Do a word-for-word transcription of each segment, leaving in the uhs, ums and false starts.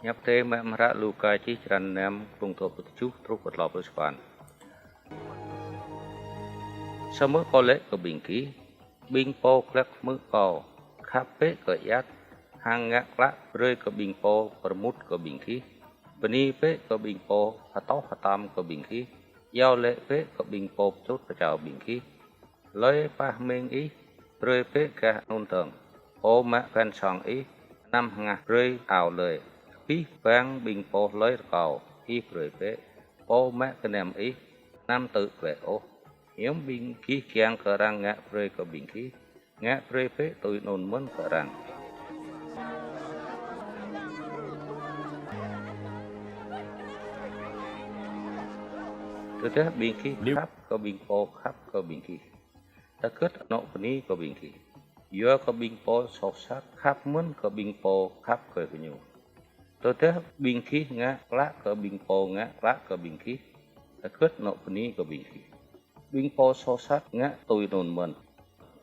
Hiăp Adai mơ̆ng hră Luka čih črăn năm, klŭng dua pluh tơjuh truh pơ klâo pluh sapăn. Samơ̆ Kâo laĭ kơ ƀing gih, ƀing pô glăk hmư̆ Kâo, khăp bĕ kơ ayăt, hăng ngă klă brơi kơ ƀing pô pơrmut kơ ƀing gih, bơni bĕ kơ ƀing pô hơtŏh hơtăm kơ ƀing gih, iâu laĭ bĕ kơ ƀing pô pơčŭt pơčao ƀing gih. Hlơi pah meng ih, brơi bĕ gah anŭn dơ̆ng. Pô mă băn song ih, anăm hơngah brơi ao lơi. Abih bang ƀing pô hlơi rơkâo ih brơi bĕ. Pô mă gơnam ih, anăm tư̆ glaĭ ôh. Hiư̆m ƀing gih kiăng kơ arăng ngă brơi kơ ƀing gih, ngă brơi bĕ tui anŭn mơ̆n kơ arăng. Tơdah ƀing gih khăp kơ ƀing pô khăp kơ ƀing gih, hơgĕt anŏ bơni kơ ƀing gih? Yua kơ ƀing pô soh sat khăp mơ̆n kơ ƀing pô khăp kơ gơñu. Tơdah ƀing gih ngă klă kơ ƀing pô ngă klă kơ ƀing gih, hơgĕt anŏ bơni kơ ƀing gih? Ƀing pô soh sat ngă tui anŭn mơ̆n.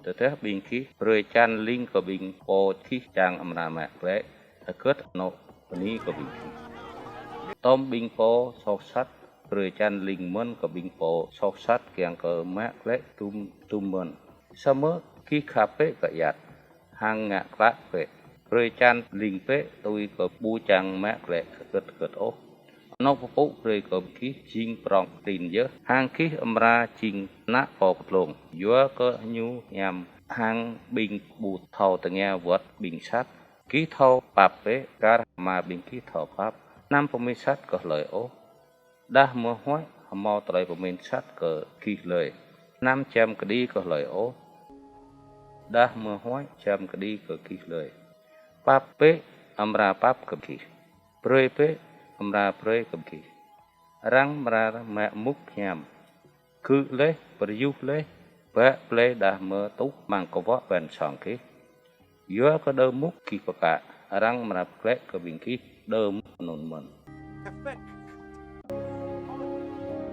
Tơdah ƀing gih brơi čan ling kơ ƀing pô gih čang amra mă glaĭ, hơgĕt anŏ bơni kơ ƀing gih? Tơm ƀing pô soh sat brơi čan ling mơ̆n kơ ƀing pô soh sat kiăng kơ mă glaĭ dŭm dŭm mơ̆n. Samơ̆ gih khăp bĕ kơ ayăt, hăng ngă klă bĕ. Brơi čan ling bĕ tui kơ ƀu čang mă glaĭ hơgĕt hơgĕt ôh. Anŏ pơpŭ brơi kơ gih jing prŏng klin yơh, hăng gih amra jing ană pô kơdlông, yua kơ ñu hiam hăng ƀing ƀu thâo tơngia wơ̆t ƀing sat. Gih thâo pap bĕ, kar hăng Ama ƀing gih thâo pap. Anăm pơmĭn sat kơ hlơi ôh. Đah mơ̆ huăi hơmâo tơlơi pơmĭn sat kơ gih lơi. Anăm čăm kơđi kơ hlơi ôh. Đah mơ̆ huăi čăm kơđi kơ gih lơi. Pap bĕ, amra pap kơ gih. Brơi bĕ, amra brơi kơ gih. Arăng amra mă mŭk hiam. Gư̆ laih, pơyuh laih, bă blai đah mơ̆ tuh amăng kơwŏ băn song gih. Yua kơ đơ mŭk gih pơkă, arăng amra pơglaĭ kơ ƀing gih đơ mŭk anŭn mơ̆n.